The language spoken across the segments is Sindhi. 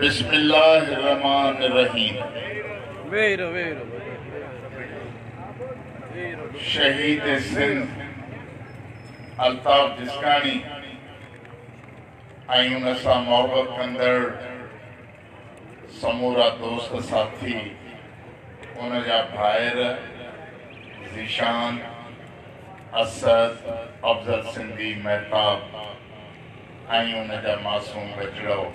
بسم الله الرحمن الرحيم. شهيد سنڌ الطاف جسڪاڻي ۽ ان سان محبت ڪندڙ سمورا دوست ساٿي، ان جا ڀائر ذيشان، اسد، افضل سنڌي، مهتاب ۽ ان جا معصوم ٻچڙؤ،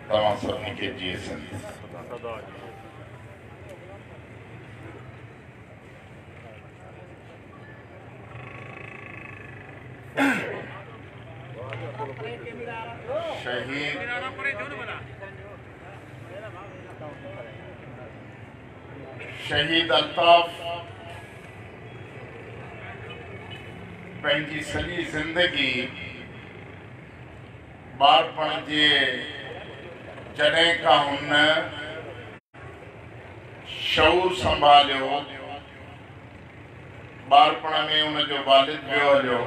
توهان سڀني کي جيئي سنڌ. شهيد شهيد الطاف پنهنجي سڄي زندگي ٻارپڻ جي جڏهن کان هن شعور سنڀاليو، ٻارپڻ ۾ ان جو والد ويو هليو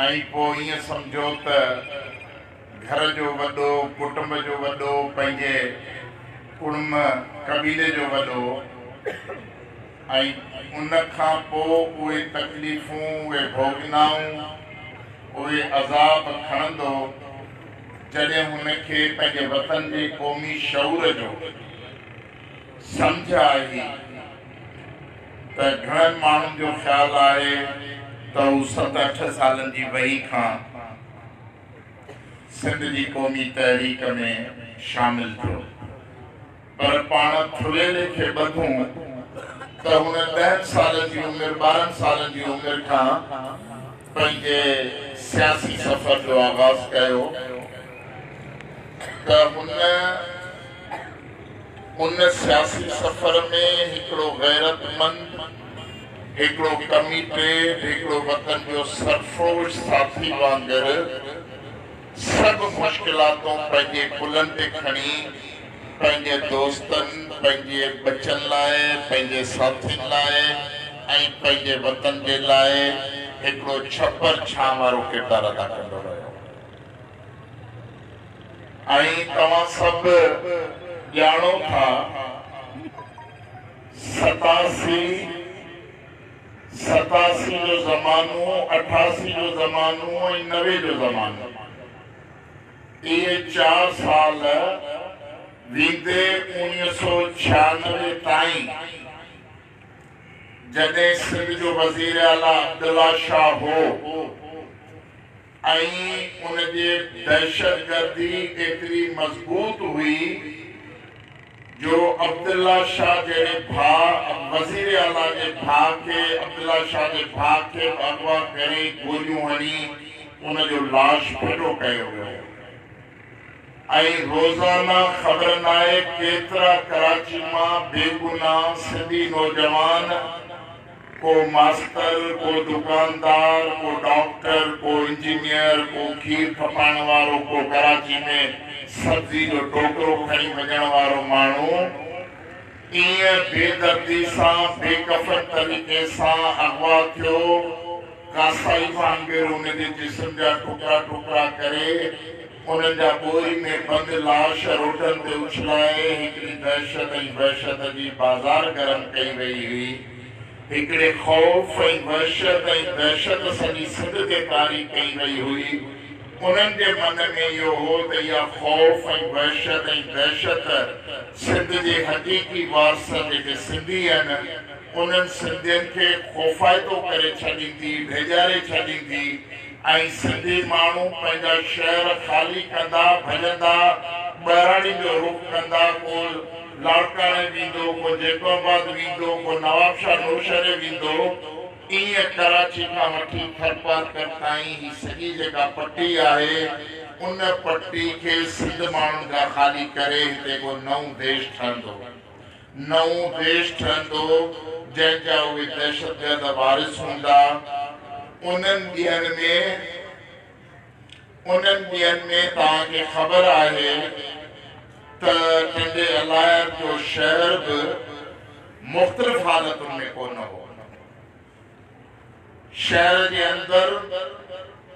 ۽ پوء ائين سمجهو ته گهر جو وڏو، ڪٽنب جو وڏو، پنهنجي ڪڙم قبيلي جو وڏو ۽ ان کان پوء اهي تڪليفون، اهي ڀوڳنائون، اهي عذاب کڻندو جڏهن هن کي پنهنجي وطن جي قومي شعور جو سمجهه آئي ته گهڻن ماڻهن جو خيال آهي ته هو ست اٺ سالن جي وهي کان سنڌ جي قومي تحريڪ ۾ شامل ٿيو، پر پاڻ ٿلهي کي ٻڌون ته هن ڏهن سالن جي عمر، 12 سالن جي عمر کان پنهنجي سياسي سفر جو آغاز ڪيو ته هن ان سياسي سفر ۾ هڪڙو غيرتمند، هڪڙو ڪميٽيڊ، هڪڙو وطن جو سرفروش ساٿي وانگر سڀ مشڪلاتون پنهنجي ڪلهن تي کڻي پنهنجي دوستن، پنهنجي ٻچن لاء، پنهنجي ساٿين لاء ۽ پنهنجي وطن جي لاء هڪڙو ڇپر ڇانء وارو ڪردار ادا ڪندو رهيو. ۽ توهان سڀ ڄاڻو ٿا 87، 87 جو زمانو، 88 جو زمانو ۽ 90 جو زمانو، اهي 4 سال ويندي 1996 تائين جڏهن سنڌ جو وزير اعليٰ عبدالله شاهه هو ۽ ان جي دهشتگردي ايتري مضبوط هئي جو عبدالله شاهه جهڙي ڀاء، وزير اعليٰ جي ڀاء کي، عبدالله شاهه جي ڀاء کي به اغوا ڪري گوليون هڻي ان جو لاش ڦٽو ڪيو ويو ۽ روزانه خبر ناهي ڪيترا ڪراچي مان بيگناهه سنڌي نوجوان، ڪو ماستر، ڪو دڪاندار، ڪو ڊاڪٽر، ڪو انجنيئر، ڪو کير کپائڻ وارو، ڪو ڪراچي ۾ سبزي جو ٽوڪرو کڻي وڃڻ وارو ماڻهو ائين بي دردي سان بي ڪفن طريقي سان اغوا ٿيو، ڪاسائي وانگر ان جي جسم جا ٽڪرا ٽڪرا ڪري انهن جا ٻوري ۾ بند لاش روڊن تي اڇلائي هڪڙي دهشت ۽ وحشت جي بازار گرم ڪئي وئي هئي. هڪڙي خوف ۽ وحشت ۽ دهشت سڄي سنڌ تي طاري ڪئي وئي هئي. انهن جي من ۾ اهو هو ته اها خوف ۽ وحشت ۽ دهشت سنڌ جي حقيقي وارث جيڪي سنڌي آهن، انهن سنڌين کي خوفائتو ڪري ڇڏيندي، ڊيڄاري ڇڏيندي ۽ سنڌي ماڻهو پنهنجا شهر خالي ڪندا، ڀڄندا، ٻهراڙين جو رخ ڪندا، ڪو لاڙڪاڻي ويندو، ڪو جيڪب آباد ويندو، ڪو نوابشاهه نوشهري ويندو، ائين ڪراچي کان وٺي ٿرپارڪر تائين هي سڄي جيڪا پٽي آهي، ان پٽي کي سنڌ ماڻهن کان خالي ڪري هتي ڪو نئون ديش ٺهندو. نئون ديش ٺهندو، جنهن جا اهي دهشتگرد وارث هوندا. انهن ڏينهن ۾ انهن ڏينهن ۾ توهان کي خبر آهي ته ٽنڊي الهيار جو شهر به مختلف حالتن ۾ ڪونه هو. شهر جي اندر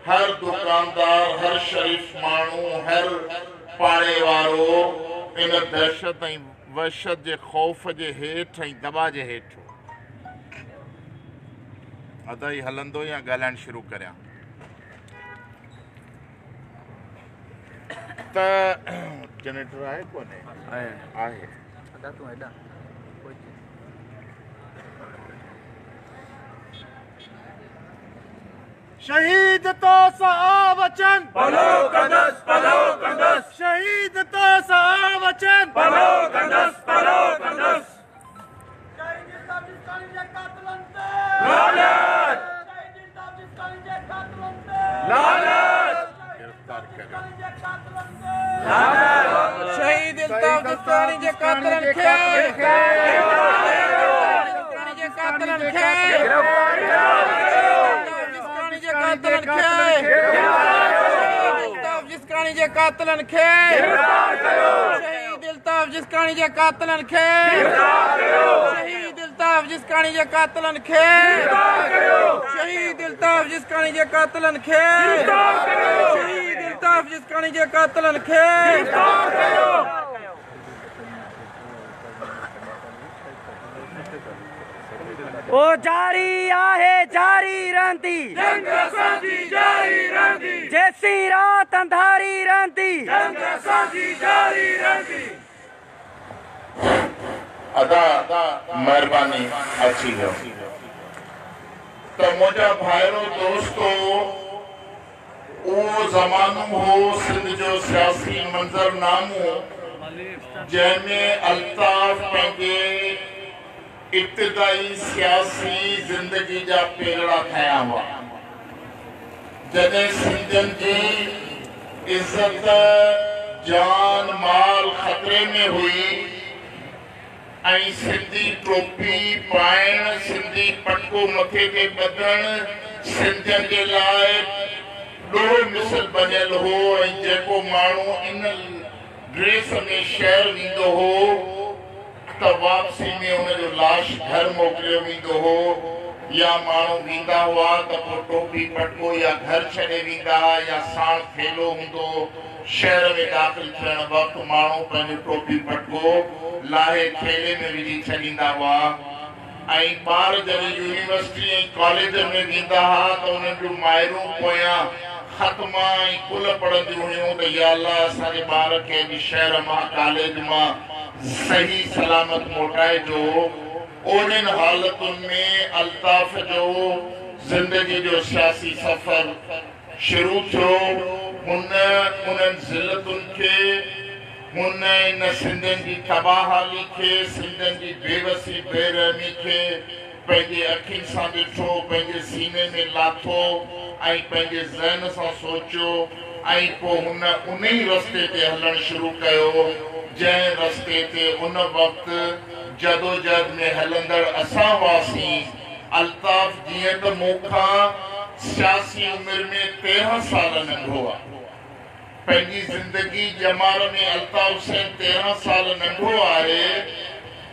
هر دڪاندار، هر شريف ماڻهو، هر پاڙي وارو ان دهشت ۽ وحشت جي خوف جي هيٺ ۽ دٻاء جي هيٺ هو. ادا هي هلندو يا ڳالهائڻ شروع ڪريان؟ ته جنريٽر آهي ڪونهي؟ آهي. ادا تون هيڏانهن پهچ. شهيد تو سان آ وچن. پلئه ڪندس پلئه ڪندس. شهيد تو سان آ وچن. پلئه ڪندس پلئه ڪندس. شهيد الطاف جسڪاڻي جي قاتلن تي لعنت. شهيد الطاف جسڪاڻي جي قاتلن تي لعنت. گرفتار ڪريو. جي قاتلن تي لعنت. شهيد الطاف جسڪاڻي جي قاتلن کي جسڪاڻي جي قاتلن کي جسڪاڻي جي قاتلن کي الطاف جسڪاڻي جي قاتلن کي شهيد الطاف جسڪاڻي جي قاتلن کي شهيد الطاف جسڪاڻي جي قاتلن کي شهيد الطاف جسڪاڻي جي قاتلن کي شهيد الطاف جسڪاڻي جي قاتلن کي او جاري آهي جاري رهندي. جنگ اسان جي جاري رهندي. جيسين رات انڌاري رهندي. جنگ اسان جي جاري رهندي. ادا مهرباني اچي ويو ته منهنجا ڀائرو دوستو اهو زمانو هو سنڌ جو سياسي منظرنامو جنهن ۾ الطاف پنهنجي ابتدائي سياسي زندگي جا پيرڙا کنيا هئا. جڏهن سنڌين جي عزت، جان، مال خطري ۾ هئي ۽ سنڌي ٽوپي پائڻ، سنڌي پٽڪو مٿي تي ٻڌڻ سنڌين جي لاء ڏوهه مثل بنيل هو ۽ جيڪو ماڻهو ان ڊريس ۾ شهر ويندو هو ته واپسي ۾ ان جو لاش گهر موڪليو ويندو هو يا ماڻهو ويندا هئا ته پوء ٽوپي پٽڪو يا گهر ڇڏي ويندا ها يا ساڻ ٿيلهو هوندو هو. شهر ۾ داخل ٿيڻ وقت ماڻهو پنهنجو ٽوپي پٽڪو لاهي ٿيلهي ۾ وجهي ڇڏيندا هئا ۽ ٻار جڏهن يونيورسٽي ۽ ڪاليجن ۾ ويندا ها ته انهن جون مائرون پويان ختما ۽ قل پڙهنديون هيون ته يا الله اسان جي ٻار کي اڄ شهر مان ڪاليج مان صحيح سلامت موٽائجو. اهڙين حالتن ۾ الطاف جو زندگي جو سياسي سفر شروع ٿيو. هن انهن ذلتن کي، هن ان سنڌين جي تباهه حالي کي، سنڌين جي بيوسي بيرحمي کي پنهنجي اکين سان ڏٺو، پنهنجي سيني ۾ لاٿو ۽ پنهنجي ذهن سان سوچيو ۽ پوء هن انهي رستي تي هلڻ شروع ڪيو، جنهن رستي تي ان وقت جدوجهد ۾ هلندڙ اسان هئاسين. الطاف جيئن ته مون کان سياسي عمر ۾ 13 سال ننڍو آ. پنهنجي زندگي ڄمار ۾ الطاف حسين 13 سال ننڍو آهي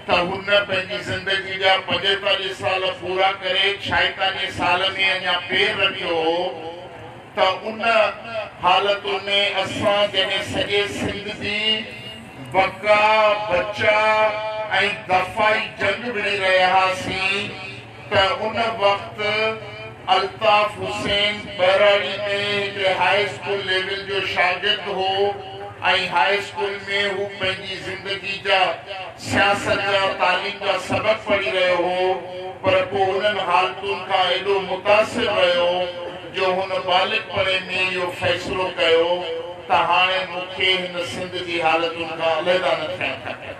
ته هن پنهنجي زندگي جا 45 سال پورا ڪري 46 سال ۾ اڃا پير رکيو هو ته ان حالتن ۾ اسان جڏهن سڄي سنڌ جي بقا، بچاء ۽ دفاعي جنگ وڙهي رهيا هئاسين ته ان وقت الطاف حسين ٻهراڙي ۾ هڪڙي هاء اسڪول ليول جو شاگرد هو ۽ هاء اسڪول ۾ هو پنهنجي زندگي جا سياست جا تعليم جا سبق پڙهي رهيو هو پر پوء انهن حالتن کان ايڏو متاثر رهيو جو هن ٻالڪپڻي ۾ اهو فيصلو ڪيو ته هاڻي مون کي هن سنڌ جي حالتن کان علحده نه ٿيڻ کپي.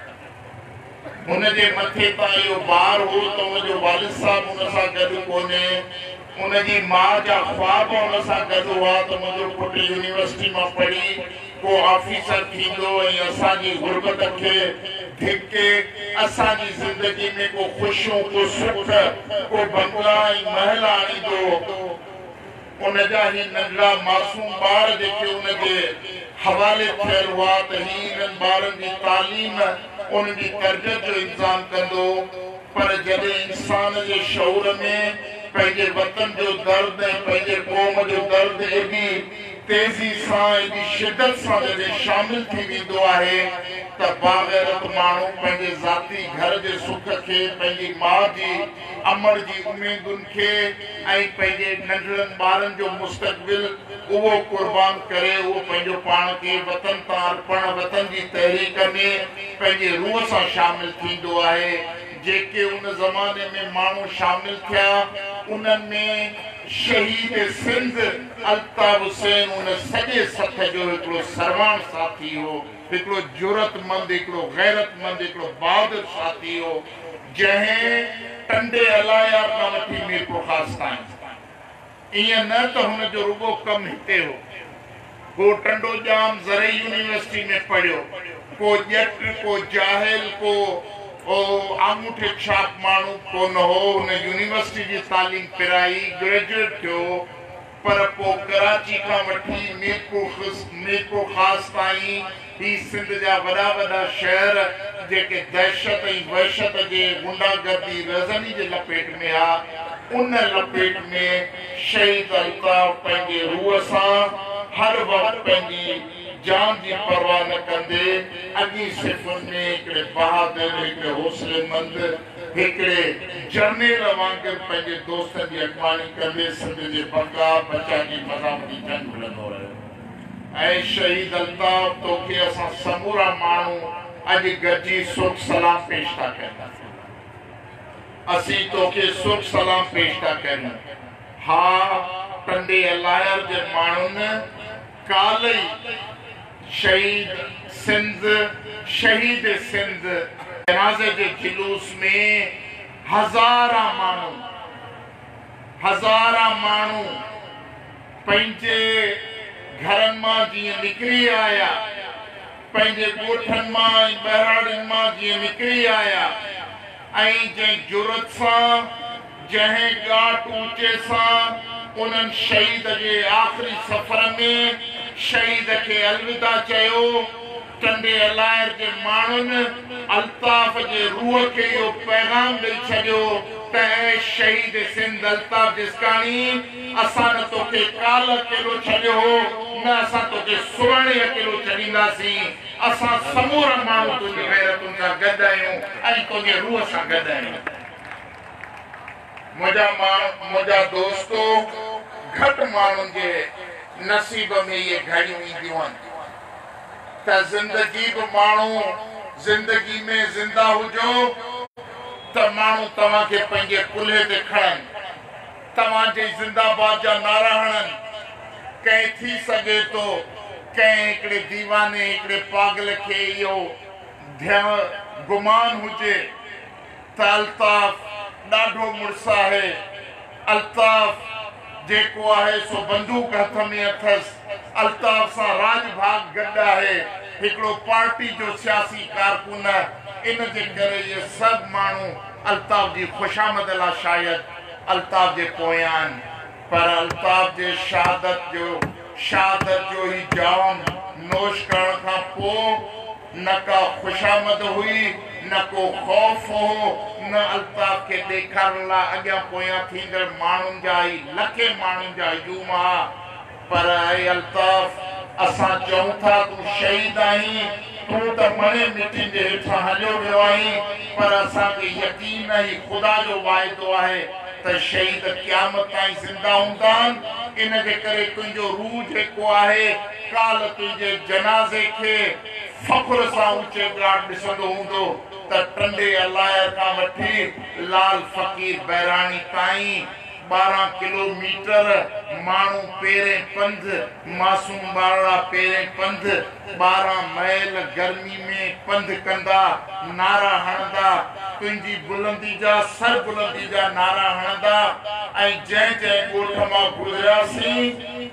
هن جي مٿي تان اهو بار هو ته ان جو والد صاحب ان سان گڏ ڪونهي، ان جي ماء جا خواب ان سان گڏ هئا ته منهنجو پٽ يونيورسٽي مان پڙهي ڪو آفيسر ٿيندو ۽ اسان جي غربت کي ڌڪي اسان جي زندگي ۾ ڪو خوشيون، ڪو سک، ڪو بنگلا ۽ محل آڻيندو. ان جا هي ننڍڙا معصوم ٻار جيڪي ان جي حوالي ٿيل هئا ته هي انهن ٻارن جي تعليم، انهن جي تربيت جو انتظام ڪندو، پر جڏهن انسان جي شعور ۾ پنهنجي وطن جو درد ۽ پنهنجي قوم جو درد ايڏي تيزي سان ايڏي شدت سان جڏهن شامل ٿي ويندو آهي ته باغيرت ماڻهو پنهنجي ذاتي گهر جي سک کي، پنهنجي ماء جي امڙ جي اميدن کي ۽ پنهنجي ننڍڙن ٻارن جو مستقبل اهو قربان ڪري اهو پنهنجو پاڻ کي وطن تان ارپڻ وطن جي تحريڪ ۾ پنهنجي روح سان شامل ٿيندو آهي. جيڪي ان زماني ۾ ماڻهو شامل ٿيا انهن ۾ شهيد سنڌ الطاف حسين ان سڄي سٿ جو هڪڙو سرواڻ ساٿي هو، هڪڙو جرئتمند، هڪڙو غيرتمند، هڪڙو بهادر ساٿي هو، جنهن ٽنڊي الايار کان وٺي ميرپورخاص تائين، ائين نه ته هن جو رڳو ڪم هتي هو. هو ٽنڊو ڄام زرعي يونيورسٽي ۾ پڙهيو. ڪو ڄٽ، ڪو جاهل، ڪو آڱوٺي ڇاپ ماڻهو ڪونه هو. هن يونيورسٽي جي تعليم پرائي، گريجوئيٽ ٿيو، پر پوء ڪراچي کان وٺي ميرپورخاص تائين هي سنڌ جا وڏا وڏا شهر جيڪي دهشت ۽ وحشت جي غنڊا گردي رهزني جي لپيٽ ۾ ها، ان لپيٽ ۾ شهيد الطاف پنهنجي روح سان هر وقت پنهنجي جان جي پرواهه نه ڪندي اڳين صفن ۾ هڪڙي بهادر، هڪڙي حوصلي مند، هڪڙي جرنيل وانگر پنهنجي دوستن جي اڳواڻي ڪندي سنڌ جي بقا، بچا جي مزاحمتي جنگ وڙهندو رهيو. اي شهيد الطاف توکي اسان سمورا ماڻهو اڄ گڏجي سرخ سلام پيش ٿا ڪريون. اسين توکي سرخ سلام پيش ٿا ڪريون. ها ٽنڊي الايار جي ماڻهن ڪالهه ئي شهيد سنڌ شهيد سنڌ جنازي جي جلوس ۾ هزاران ماڻهو هزاران ماڻهو پنهنجي گهرن مان جيئن نڪري آيا، پنهنجي ڳوٺن مان ۽ ٻهراڙين مان جيئن نڪري آيا ۽ جنهن جرئت سان، جنهن ڳاٽ اوچي سان انهن شهيد جي آخري سفر ۾ شهيد کي الوداع چيو، ٽنڊي الاير جي ماڻهن الطاف جي روح کي اهو پيغام ڏئي ڇڏيو ته اي شهيد سنڌ الطاف جسڪاڻي! اسان نه توکي ڪالهه اڪيلو ڇڏيو هو نه اسان توکي سڀاڻي اڪيلو ڇڏينداسين. اسان سمورا ماڻهو تنهنجي غيرتن سان گڏ آهيون ۽ تنهنجي روح سان گڏ آهيون. منهنجا منهنجا دوستو! گهٽ ماڻهن جي نصيب ۾ اهي گهڙيون اينديون آهن. ته زندگي به ماڻهو زندگي ۾ زنده هجو ته ماڻهو توهان کي پنهنجي ڪلهي تي کڻن، توهان جي زنده باد جا نعرا هڻن. ڪنهن ٿي سگهي ٿو ڪنهن هڪڙي ديواني هڪڙي پاڳل کي اهو ڌيان گمان هجي ته الطاف ڏاڍو مڙس آهي، الطاف جيڪو آهي سو بندوق هٿ ۾ اٿس، الطاف سان راڄ ڀاڳ گڏ آهي، هڪڙو پارٽي جو سياسي ڪارڪن، ان جي ڪري اهي سڀ ماڻهو الطاف جي خوشامد لا شايد الطاف جي پويان آهن، پر الطاف جي شهادت جو شهادت جو هي جام نوش ڪرڻ کان پوء نه ڪا خوشامد هئي، نه ڪو خوف هو، نه الطاف کي ڏيکارڻ لاء اڳيان پويان ٿيندڙ ماڻهن جا هي لکين ماڻهن جا هجوم ها. پر اي الطاف! اسان چئون ٿا تون شهيد آهين، تون ته مڻين مٽين جي هيٺان هليو ويو آهين، پر اسان کي يقين هي خدا جو واعدو آهي ته شهيد قيامت تائين زنده هوندا آهن، ان جي ڪري تنهنجو روح جيڪو آهي، ڪالهه تنهنجي جنازي کي فخر سان اوچي ڳاٽ ڏسندو هوندو ته ٽنڊي الاير کان وٺي لال فقير بهراڻي تائين 12 ڪلو ميٽر ماڻهو پيرين پنڌ، معصوم ٻارڙا پيرين پنڌ 12 ميل گرمي ۾ پنڌ ڪندا نعرا هڻندا، تنهنجي بلندي جا سر بلندي جا نعرا هڻندا ۽ جنهن جنهن ڳوٺ مان گذرياسين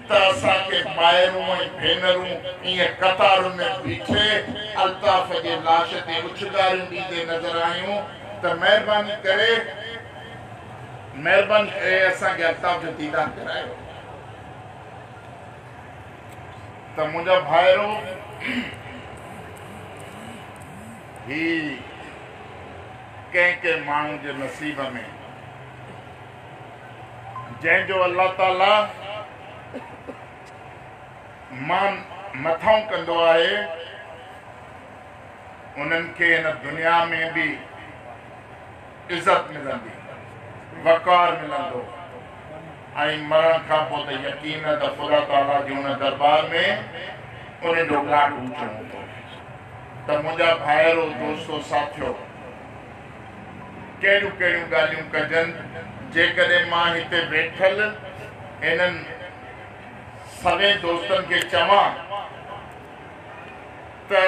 ته اسان کي مائرون ۽ ڀينرون ائين قطارن ۾ بيٺي الطاف جي لاش تي اڇگاريون ڏيندي نظر آيون ته مهرباني ڪري مهرباني ڪري اسان کي الطاف جو ديدار ڪرايو ته منهنجا ڀائرو هي ڪنهن ڪنهن ماڻهو جي نصيب ۾ جنهن جو الله تعالي مان مٿائون ڪندو آهي، انهن کي هن دنيا ۾ به عزت ملندي، وقار ملندو ۽ مرڻ کان پوء ته يقين ته خدا تعاليٰ جي ان دربار ۾ انهن جو ڳاٽ اوچو هوندو. ته منهنجا ڀائرو، دوستو، ساٿيو! ڪهڙيون ڪهڙيون ڳالهيون ڪجن، جيڪڏهن مان هتي ويٺل هنن سوين دوستن کي چوان ته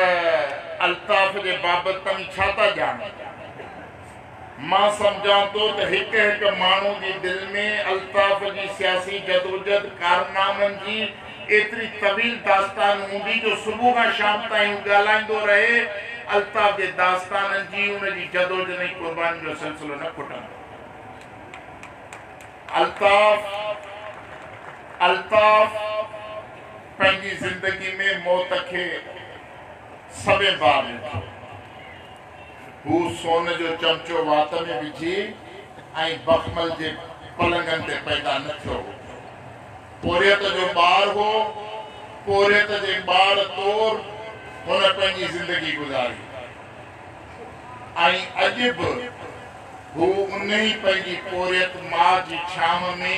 الطاف جي بابت توهين ڇا ٿا ڄاڻو؟ مان سمجهان ٿو ته هڪ هڪ ماڻهو جي دل ۾ الطاف جي سياسي جدوجھد، ڪارنامن جي ايتري طويل داستان هوندي جو صبح کان شام تائين هو ڳالهائيندو رهي، الطاف جي داستانن جي، ان جي جدوجھد ۽ قربانين جو سلسلو نه کٽندو. الطاف الطاف پنهنجي زندگي ۾ موت کي سوين بار ڏٺو. هو سون جو چمچو وات ۾ وجهي ۽ بخمل جي پلنگن تي پيدا نه ٿيو هو. پورهيت جو ٻار هو. پورهيت جي ٻار طور هن پنهنجي زندگي گذاري ۽ اڄ به هو انهي پنهنجي پورهيت ماء جي ڇانو ۾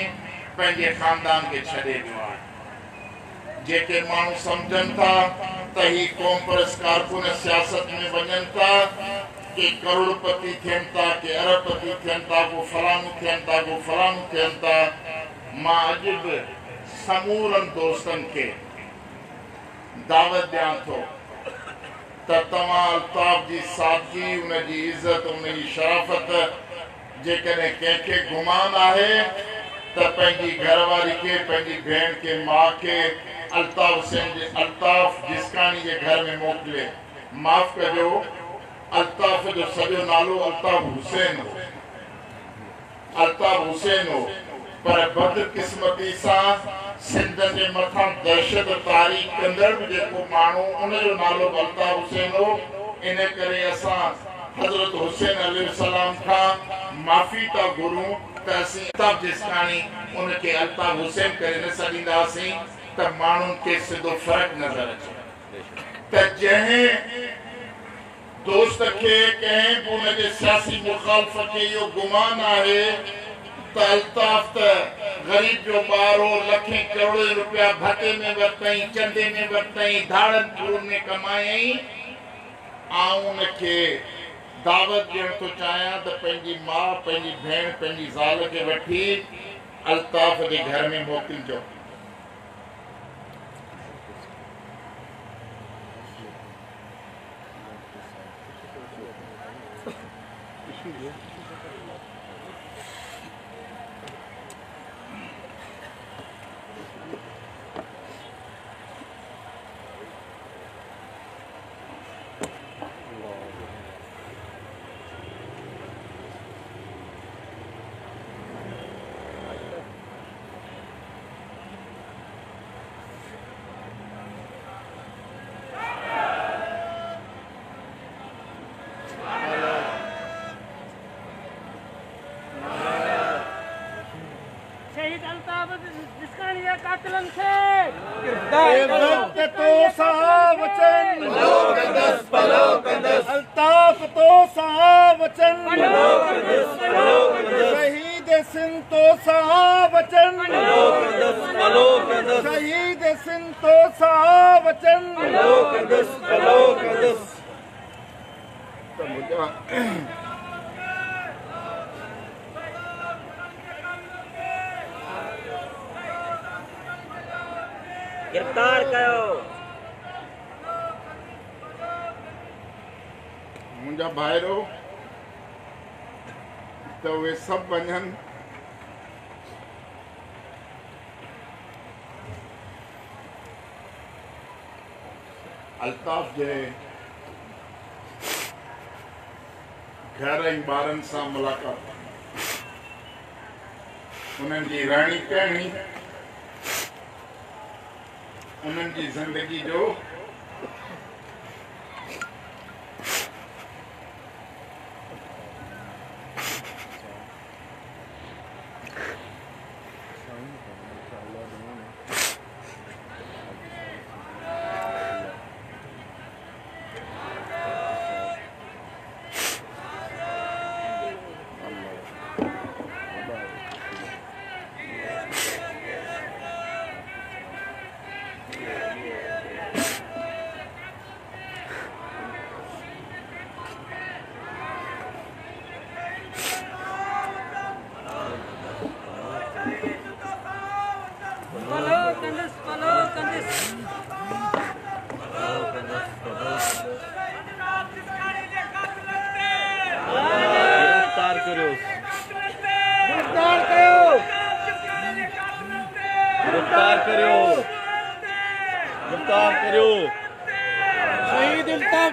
پنهنجي خاندان کي ڇڏي ويو آهي. جيڪي ماڻهو سمجهن ٿا ته هي قومپرست ڪارڪن سياست ۾ وڃن ٿا، ڪي ڪروڙپتي ٿين ٿا، ڪي اربپتي ٿين ٿا، ڪو فلانو ٿين ٿا، ڪو فلانو ٿين ٿا، مان اڄ به سمورن دوستن کي دعوت ڏيان ٿو ته توهان الطاف جي سادگي، ان جي عزت، ان جي شرافت، جيڪڏهن ڪنهن کي گمان آهي ته پنهنجي گهر واري کي، پنهنجي ڀيڻ کي، ماء کي الطاف حسين جي الطاف جسڪاڻي جي گهر ۾ موڪلي. معاف ڪجو، الطاف جو سڄو نالو الطاف حسين هو. الطاف حسين هو، پر بدقسمتي سان سنڌ جي مٿان دهشت طاري ڪندڙ به جيڪو ماڻهو ان جو نالو به الطاف حسين هو، ان ڪري اسان حضرت حسين عليه السلام کان معافي ٿا گهرون ته اسين الطاف جسڪاڻي ان کي الطاف حسين ڪري نه سڏينداسين ته ماڻهن کي سڌو فرق نظر اچي ته جنهن دوست کي ڪنهن به ان جي سياسي مخالف کي اهو گمان آهي ته الطاف ته غريب جو ٻار هو، لکين ڪروڙين روپيا ڀتي ۾ ورتائين، چندي ۾ ورتائين، ڌاڙن ڦورن ۾ ڪمايائين. آئون ان کي دعوت ڏيڻ ٿو چاهيان ته پنهنجي ماء، پنهنجي ڀيڻ، پنهنجي زال کي وٺي الطاف جي گهر ۾ موڪلجو. شهيد الطاف جسڪاڻي جي قاتلن کي گرفتار تو سان وچن پلو ڪندس پلو ڪندس الطاف تو سان وچن پلو ڪندس پلو ڪندس شهيد سنڌ تو سان وچن پلو ڪندس پلو ڪندس شهيد سنڌ تو سان وچن پلو ڪندس پلو ڪندس. ته منهنجا گرفتار ڪيو. منهنجا ڀائرو ته اهي سڀ وڃن. الطاف جي گهر ۽ ٻارن سان ملاقات ڪئي. انهن جي رهڻي ڪهڻي، انهن جي زندگي جو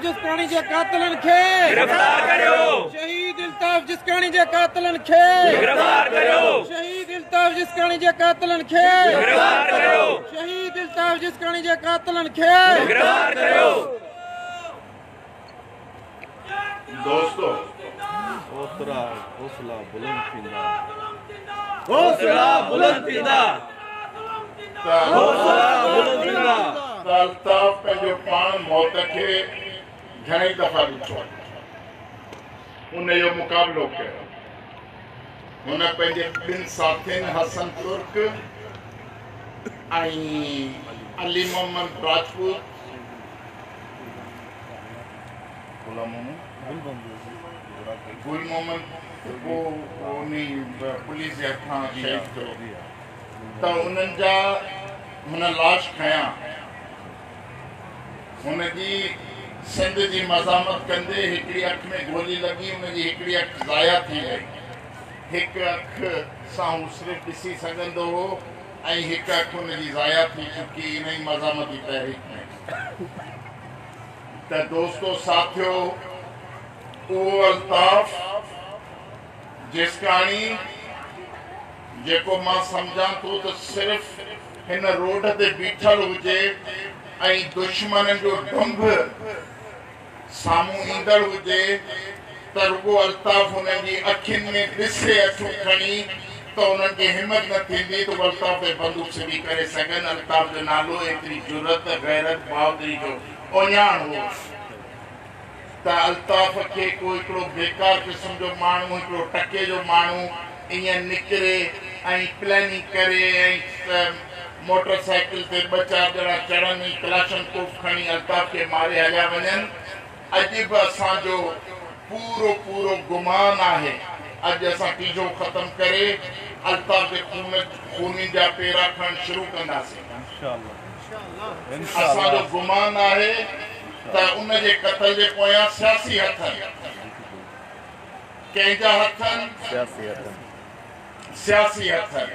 جسڪاڻي جي قاتلن کي گرفتار ڪريو. شهيد الطاف جسڪاڻي جي قاتلن کي گرفتار ڪريو. شهيد الطاف جسڪاڻي جي قاتلن کي گرفتار ڪريو. شهيد الطاف جسڪاڻي جي قاتلن کي گرفتار ڪريو. دوستو، اوترا حوصلا بلند ٿيندا، حوصلا بلند ٿيندا، حوصلا بلند ٿيندا. ته الطاف پنهنجو پاڻ موت کي گهڻي دفعا ڏٺو، ان جو مقابلو ڪيو. هن پنهنجي ٻن ساٿين حسن ترڪ ۽ علي محمد راجپوت، گل محمد پوء پوليس جي هٿان شهيد ٿيو، ته انهن جا هن لاش کنيا. هن جي سنڌ جي مزاحمت ڪندي هڪڙي اک ۾ گولي لڳي، ان جي هڪڙي اک ضايع ٿي وئي. هڪ اک سان هو صرف ڏسي سگهندو هو ۽ هڪ اک هن جي ضايع ٿي چڪي ان ئي مزاحمتي تحريڪ ۾. ته دوستو، ساٿيو، اهو الطاف جسڪاڻي جيڪو مان سمجهان ٿو ته صرف هن روڊ تي بيٺل هجي ۽ دشمنن جو ڊنڀ سامهون ايندڙ هجي ته رڳو الطاف هنن جي اکين ۾ ڏسي اکيون کڻي ته انهن کي همت نه ٿيندي ته هو الطاف تي بندوق سڌي ڪري سگهن. الطاف جو نالو ايتري جرئت، غيرت، بهادري جو اهڃاڻ هو ته الطاف کي ڪو هڪڙو بيڪار قسم جو ماڻهو، هڪڙو ٽڪي جو ماڻهو ائين نڪري ۽ پلاننگ ڪري ۽ موٽر سائيڪل تي ٻه چار ڄڻا چڙهن ۽ ڪلاشنڪوف کڻي الطاف کي ماري هليا وڃن. اڄ به اسان جو پورو پورو گمان آهي، اڄ اسان ٽيجهو ختم ڪري الطاف جي خون خونين جا پيرا کڻڻ شروع ڪنداسين. اسان جو گمان آهي ته ان جي قتل جي پويان سياسي هٿ آهن. ڪنهن جا هٿ آهن؟ سياسي هٿ آهن.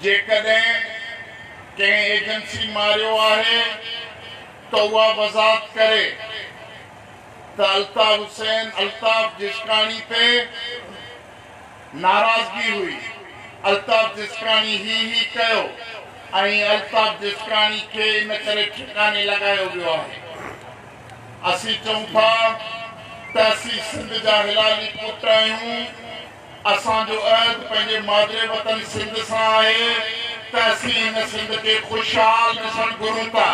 جيڪڏهن ڪنهن ايجنسي ماريو آهي ته اها وضاحت ڪري ته الطاف حسين، الطاف جسڪاڻي تي ناراضگي هئي، الطاف جسڪاڻي هي هي ڪيو ۽ الطاف جسڪاڻي کي ان ڪري ٺڪاڻي لڳايو ويو آهي. اسين چئون ٿا ته اسين سنڌ جا حلالي پٽ آهيون، اسان جو عهد پنهنجي مادري وطن سنڌ سان آهي ته اسين هن سنڌ کي خوشحال ڏسڻ گهرون ٿا.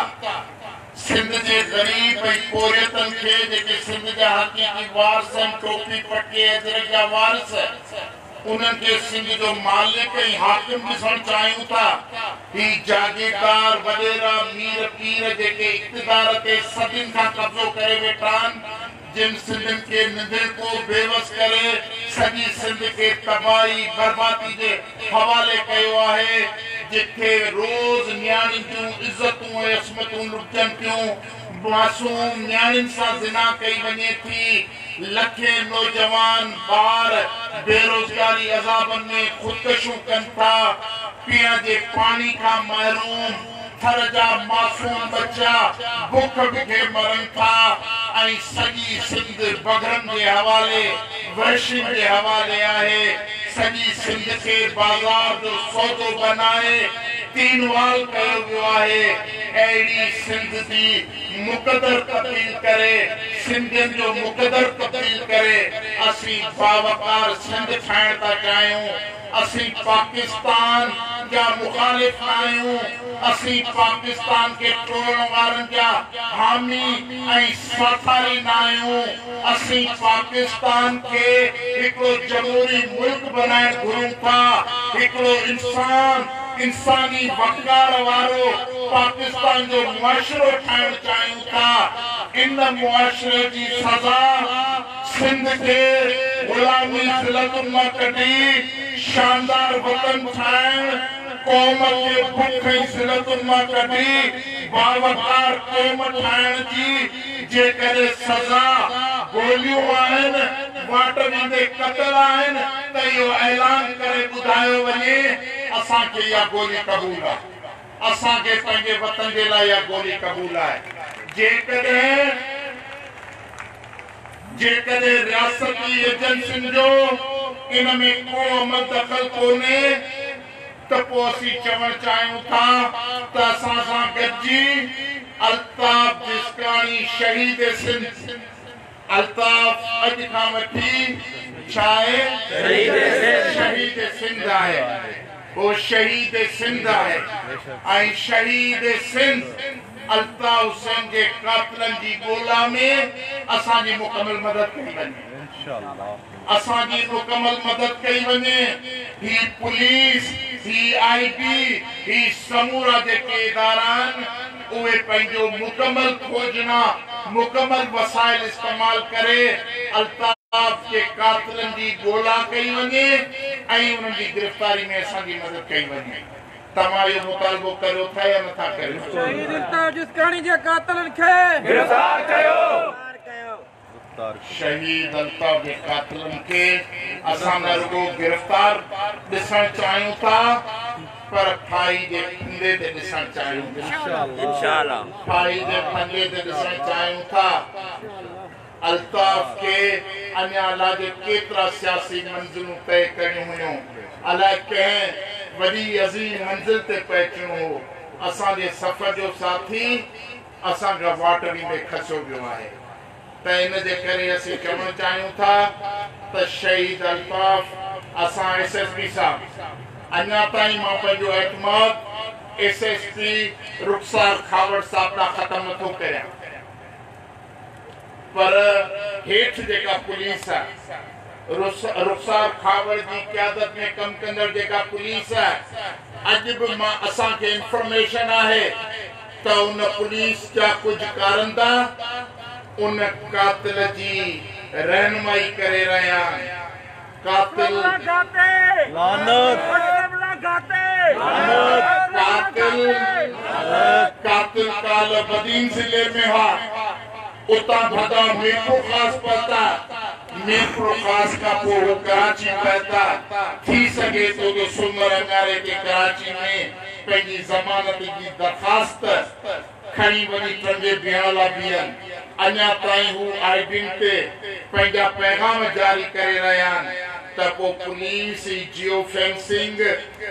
سنڌ جي غريب ۽ پورهيتن کي، جيڪي سنڌ جا حقيقي وارث آهن، ٽوپي، پٽڪي، اجرڪ جا وارث، انهن کي سنڌ جو مالڪ ۽ حاڪم ڏسڻ چاهيون ٿا. هي جاگيردار، وڏيرا، مير، پير جيڪي اقتدار تي صدين کان قبضو ڪري ويٺا آهن، جن سنڌين کي نڌڻڪو، بيوس ڪري سڄي سنڌ کي تباهي بربادي جي حوالي ڪيو آهي، جتي روز نياڻين جون عزتون ۽ عصمتون لٽجن پيون، معصوم نياڻين سان زنا ڪئي وڃي ٿي، لکين نوجوان ٻار بيروزگاري عذابن ۾ خودڪشيون ڪن ٿا، پيئڻ جي پاڻي کان محروم ٿر جا معصوم ٻچا بک بکي مرن ٿا ۽ سڄي سنڌ بگهڙن جي حوالي، وحشين جي حوالي آهي. سڄي سنڌ کي بازار جو سودو بنائي تين وال ڪيو ويو آهي. اهڙي سنڌ جي مقدر تبديل ڪري، سنڌين جو مقدر تبديل ڪري اسين باوقار سنڌ ٺاهڻ ٿا چاهيون. اسين پاڪستان جا مخالف نه آهيون، اسين پاڪستان کي ٽوڙڻ وارن جا حامي ۽ ساٿاري نه آهيون. اسين پاڪستان کي هڪڙو جمهوري ملڪ بنائڻ گهرون ٿا، هڪڙو انسان انساني وقار وارو پاڪستان جو معاشرو ٺاهڻ چاهيون ٿا. ان معاشري جي سزا سنڌ کي غلامي ذلتن مان ڪڍي شاندار وطن ٺاهڻ، قوم کي بک ۽ ذلتن مان ڪڍي باوقار قوم ٺاهڻ جي جيڪڏهن سزا گوليون آهن، واٽ ويندي قتل آهن ته اهو اعلان ڪري ٻڌايو وڃي، اسان کي اها گولي قبول آهي، اسان کي پنهنجي وطن جي لاءِ اها گولي قبول آهي. جيڪڏهن जेकॾहिं रियासती एजेंसियुनि जो इन में को अमल दख़ल कोन्हे त पोइ असीं चवणु चाहियूं था त असां सां गॾिजी अल्ताफ़ जिस्काणी शहीद सिंध, अल्ताफ़ अॼु खां वठी छा आहे? शहीद सिंध आहे। उहो शहीद सिंध आहे ऐं शहीद सिंध अल्ताफ़ हुसैन जे क़ातिलनि जी ॻोल्हा में असांजी मुकमल मदद कई वञे, असांजी मुकमल मदद कई वञे। ही पुलिस, ही आईबी, ही समूरा जेके इदारा आहिनि उहे पंहिंजो मुकमल खोजना, मुकमल वसाइल इस्तेमाल करे अल्ताफ़ जे क़ातिलनि जी ॻोल्हा कई वञे ऐं उन्हनि जी गिरफ़्तारी में असांजी मदद कई वञे। तव्हां इहो मुतालबो करियो था या नथा करियो? शहीद अल्ताफ़ जिस्काणी जे क़ातिलनि खे गिरफ़्तार कयो। शहीद अल्ताफ़ जे क़ातिलनि खे असां न रुगो गिरफ़्तार ॾिसणु चाहियूं था पर फाही जे फंदे ते ॾिसणु चाहियूं था, इंशाअल्लाह फाही जे फंदे ते ॾिसणु चाहियूं था। अल्ताफ़ खे अञा अलाए केतिरा सियासी मंज़िलूं तय करियूं हुयूं, अलाए कंहिं वॾी अज़ीम मंज़िल ते पहुचणो हो। असांजे सफ़र जो साथी असांखां वाट ॾींदे खसियो वियो आहे। त इन जे करे असीं चवणु चाहियूं था त शहीद अल्ताफ़ असां एस एस पी साहिबु अञा ताईं मां पंहिंजो एतमाद एस एस पी रुखसार खावड़ साहिबु तां ख़तमु नथो करियां, पर हेठि जेका पुलिस आहे, रुखसार खावड़ जी क़यादत में कमु कंदड़ जेका पुलिस आहे, अॼु बि मां असांखे इंफॉर्मेशन आहे त उन पुलिस जा कुझु कारिंदा उन क़ातिल जी रहनुमाई करे रहिया आहिनि। क़ातिल क़ातिल काल बदीन ज़िले में हुआ, उतां भॻा मीरपुर ख़ास पहुता, मीरपुर ख़ास खां पोइ कराची पहुता। थी सघे थो त सुमर अंगारे ते कराची में पंहिंजी ज़मानत जी दरख़्वास्त खणी वञी टंगे बीहण लाइ बीहनि। अञा ताईं हू आईडीनि ते पंहिंजा पैगाम जारी करे रहिया आहिनि। त पोइ पुलिस, ही जियो फेंसिंग,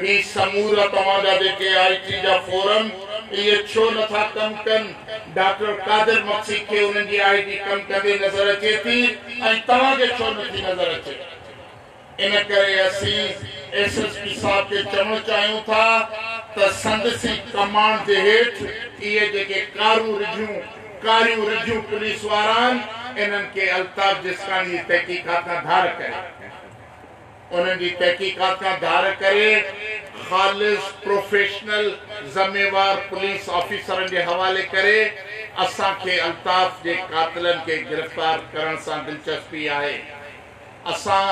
ही समूरा तव्हांजा जेके IT जा फोरम, इहे छो नथा कमु कनि? डॉक्टर कादिर मक्सी खे उन्हनि जी आईडी कमु कंदे नज़र अचे थी ऐं तव्हांखे छो नथी नज़र अचे? इन करे असीं एस एस पी साहिब खे चवणु चाहियूं था त संदसि कमांड जे हेठि इहे जेके कारियूं रिझियूं पुलिस वारा आहिनि, इन्हनि खे अल्ताफ़ जिस्काणी जी तहक़ीक़ात खां धार करे, उन्हनि जी तहक़ीक़ात खां धार करे ख़ालिस प्रोफेशनल ज़िम्मेवार पुलिस ऑफिसरनि जे हवाले करे असांखे अल्ताफ़ जे क़ातिलनि खे गिरफ़्तार करण सां दिलचस्पी आहे। असां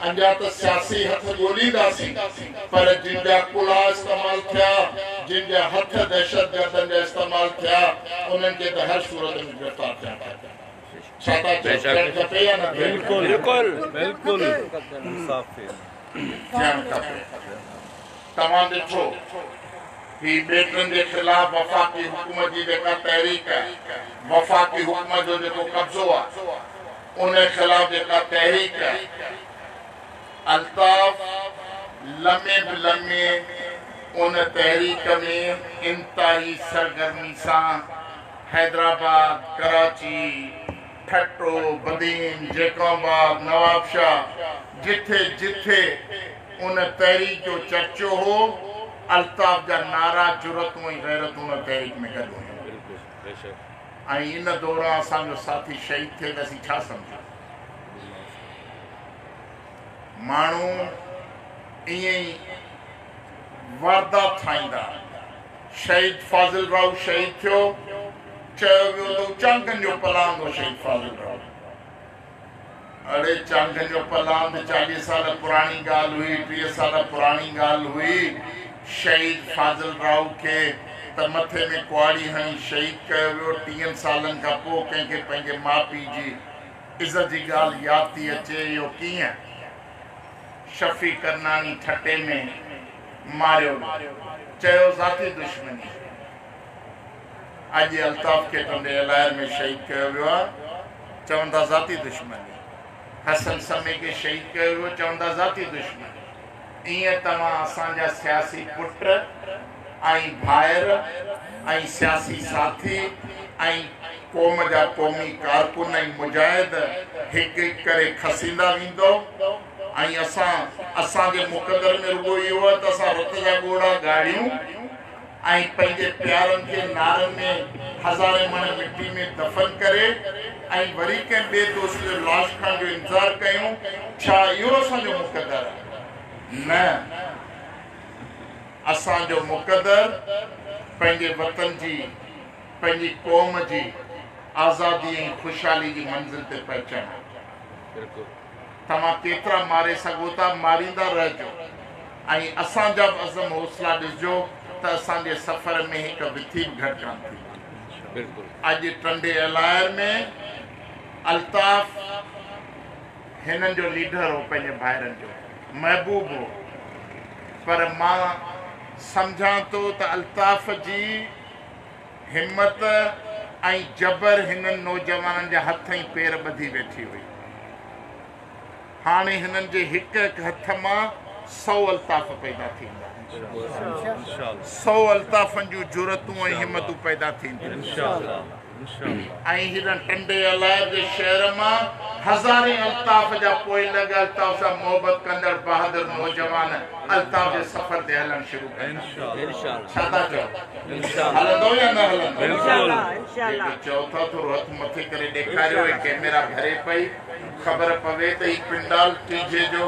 अञा त सियासी हथ ॻोल्हींदासीं, पर जिन जा कुला इस्तेमाल थिया, जिन जा हथ दहशतगर्दनि जा इस्तेमाल थिया, उन्हनि खे त हर सूरत में गिरफ़्तार थियणु खपे। छा था चओ? थियणु खपे या न? बिल्कुल बिल्कुल थियणु खपे। तव्हां ॾिठो ही ॿेटनि जे ख़िलाफ़ वफ़ाक़ी हुकूमत जी जेका तहरीक आहे, वफ़ाक़ी हुकूमत जो जेको कब्ज़ो आहे, उन ख़िलाफ़ जेका तहरीक आहे, अल्ताफ़ लमे बि लमे उन तहरीक में इंतिहाई सरगर्मी सां हैदराबाद, कराची, ठट्टो, बदीन, जैकोबाद, नवाबशाह, जिथे जिथे उन तहरीक जो चर्चो हो, अल्ताफ़ जा नारा जुरतूं ऐं ग़ैरतूं उन तहरीक में गॾु हुयूं। ऐं इन दौरान असांजो साथी शहीद थिए त असीं छा सम्झूं? माण्हू ईअं ई वारदात ठाहींदा। शहीद फाज़िल राव शहीद थियो, चयो वियो त चांगनि जो पलांद हो शहीद फाज़िल राव। अड़े चांगनि जो पलांद 40 साल पुराणी ॻाल्हि हुई, 30 साल पुराणी ॻाल्हि हुई। शहीद फाज़िल राव खे त मथे में कुआड़ी हणी शहीद कयो वियो। 30 सालनि खां पोइ कंहिंखे पंहिंजे माउ पीउ जी इज़त जी ॻाल्हि यादि थी अचे, इहो कीअं शफ़ी करनानी ठट्टे में मारियो वियो, चयो ज़ाती दुश्मनी। अॼु अल्ताफ़ खे टंडे अलायर में शहीद कयो वियो आहे। چون ٿا ذاتي دشمني. حسن سمي کي شهيد ڪيو ويو، چون ٿا ذاتي دشمني. ائين توهان اسان جا سياسي پٽ ۽ ڀائر ۽ سياسي ساٿي ۽ قوم جا قومي ڪارڪن ۽ مجاهد هڪ هڪ ڪري کسيندا ويندؤ ۽ اسان اسان جي مقدر ۾ رڳو اهو آهي ته اسان رت جا ڳوڙها ڳاڙيون ۽ پنهنجي پيارن کي نارن ۾ هزارين مڻ مٽي ۾ دفن ڪري ۽ وري ڪنهن ٻئي دوست جو لاش کڻڻ جو انتظار ڪيون، ڇا اهو اسان جو مقدر آهي؟ نه، اسان جو مقدر پنهنجي وطن جي، پنهنجي قوم جي آزادي ۽ خوشحالي جي منزل تي پهچڻ آهي. توهان ڪيترا ماري سگهو ٿا، ماريندا رهجو ۽ اسان جا به عزم حوصلا ڏسجو ته اسان جي سفر ۾ هڪ وٿي به گهٽ ڪانه ٿيندي. اڄ ٽنڊي الائر ۾ الطاف هنن جو ليڊر هو، پنهنجي ڀائرن جو محبوب هو، پر مان سمجهان ٿو ته الطاف جي همت ۽ جبر هنن نوجوانن جا هٿ ۽ پير ٻڌي ويٺي هئي. هاڻي هنن جي هڪ هڪ هٿ مان سئو الطاف پيدا ٿيندا. سئو الطافن جون جرئتون ۽ همتون پيدا ٿينديون. ۽ هن ٽنڊي الائر جي شهر مان هزارين الطاف جا پوئلڳ، الطاف سان محبت ڪندڙ بهادر نوجوان الطاف جي سفر تي هلڻ شروع ڪندا. ڇا ٿا چئو؟ هلندو يا نه هلندو؟ جيڪي چئو ٿا ٿورو هٿ مٿي ڪري ڏيکاريو. هي ڪئميرا ڀري پئي، خبر پوي ته هي پنڊال ٽيجهي جو،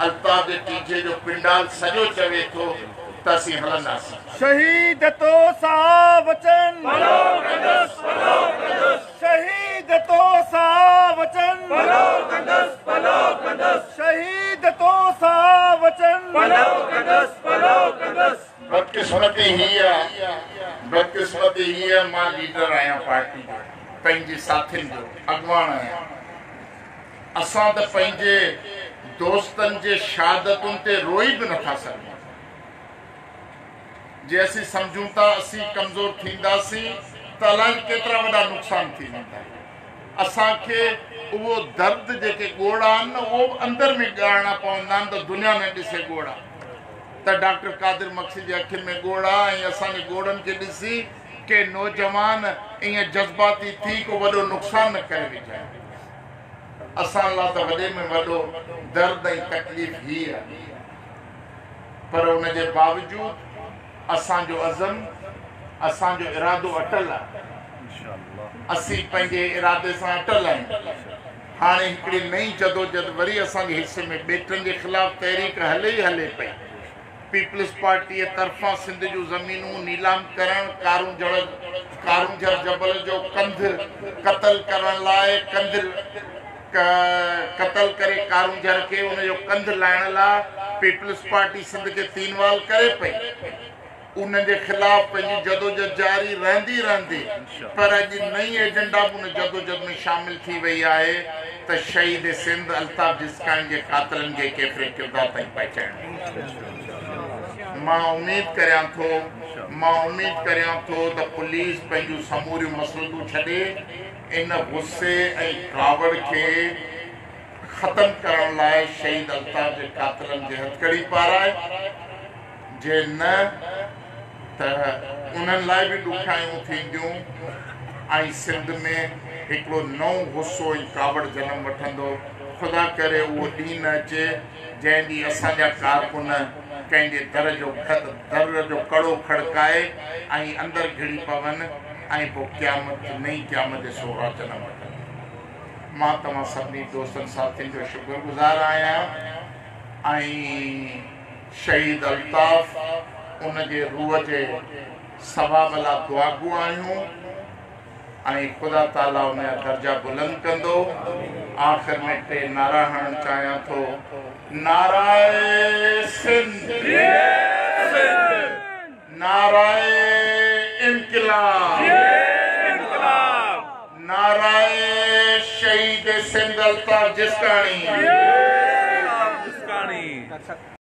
الطاف جي ٽيجهي جو پنڊال سڄو چوي ٿو ته اسين هلنداسين. شهيد تو سان وچن پورو ڪندس پورو ڪندس شهيد تو سان وچن پورو ڪندس پورو ڪندس شهيد تو سان وچن پورو ڪندس پورو ڪندس. بدقسمتي هي آ بدقسمتي هي آ مان ليڊر آهيان پارٽي جو، پنهنجي ساٿين جو اڳواڻ آهيان. اسان ته پنهنجي دوستن جي شهادتن تي روئي به نٿا سگهون. جي اسين سمجهون ٿا اسين ڪمزور ٿينداسين ته الائي ڪيترا وڏا نقصان ٿي ويندا. اسان کي اهو درد جيڪي ڳوڙها آهن نه اهو به اندر ۾ ڳاڙڻا پوندا آهن ته دنيا نه ڏسي ڳوڙها ته ڊاڪٽر قادر مگسي جي اکين ۾ ڳوڙها ۽ اسان جي ڳوڙهن کي ڏسي ڪي نوجوان ائين جذباتي ٿي ڪو وڏو نقصان نه ڪري وجهن. اسان لا ته وڏي ۾ وڏو درد ۽ تڪليف هي آهي. پر ان جي باوجود اسان جو عزم، اسان جو ارادو اٽل آهي. اسين پنهنجي ارادي سان اٽل آهيون. هاڻي هڪڙي نئين جدوجھد وري اسان جي حصي ۾ ٻيٽن جي خلاف تحريڪ هلي ئي هلي پئي. پيپلز پارٽيء طرفان سنڌ جون زمينون نيلام ڪرڻ، ڪارونجهر جبل جو ڪنڌ قتل ڪرڻ لاء ڪنڌ قتل ڪري ڪارونجهر کي ان جو ڪنڌ لاهڻ لاء پيپلز پارٽي سنڌ کي تين وال ڪري پئي. ان جي خلاف پنهنجي جدوجھد جاري رهندي رهندي پر اڄ نئين ايجنڊا به ان جدوجھد ۾ شامل ٿي وئي آهي ته شهيد سنڌ الطاف جسڪاڻي جي قاتلن کي ڪيفري ڪردار تائين پهچائڻو. مان اميد ڪريان ٿو مان اميد ڪريان ٿو ته پوليس پنهنجون سموريون مصلحتون ڇڏي ان غصي ۽ ڪاوڙ کي ختم ڪرڻ لاء شهيد الطاف جي قاتلن کي هٿڪڙي پارائي، جي نه ته انهن لاء به ڏکيائيون ٿينديون ۽ سنڌ ۾ هڪڙو نئون غصو ۽ ڪاوڙ جنم وٺندو. خدا ڪري اهو ڏينهن نه اچي جنهن ڏينهن اسان جا ڪارڪن ڪنهن جي در جو در جو ڪڙو کڙڪائي ۽ اندر گهڙي پون ۽ پوء قيامت نئين قيامت جي صغريٰ جنم وٺندي. مان توهان سڀني دوستن ساٿين جو شڪر گذار آهيان ۽ شهيد الطاف ان جي روح جي ثواب لا دعاگو آهيون ۽ خدا تعاليٰ ان جا درجا بلند ڪندو. آخر ۾ ٽي نعرا هڻڻ چاهيان ٿو. نعرائي سنڌ، نعرائي انقلاب، نعرائي شهيد سنڌ الطاف جسڪاڻي.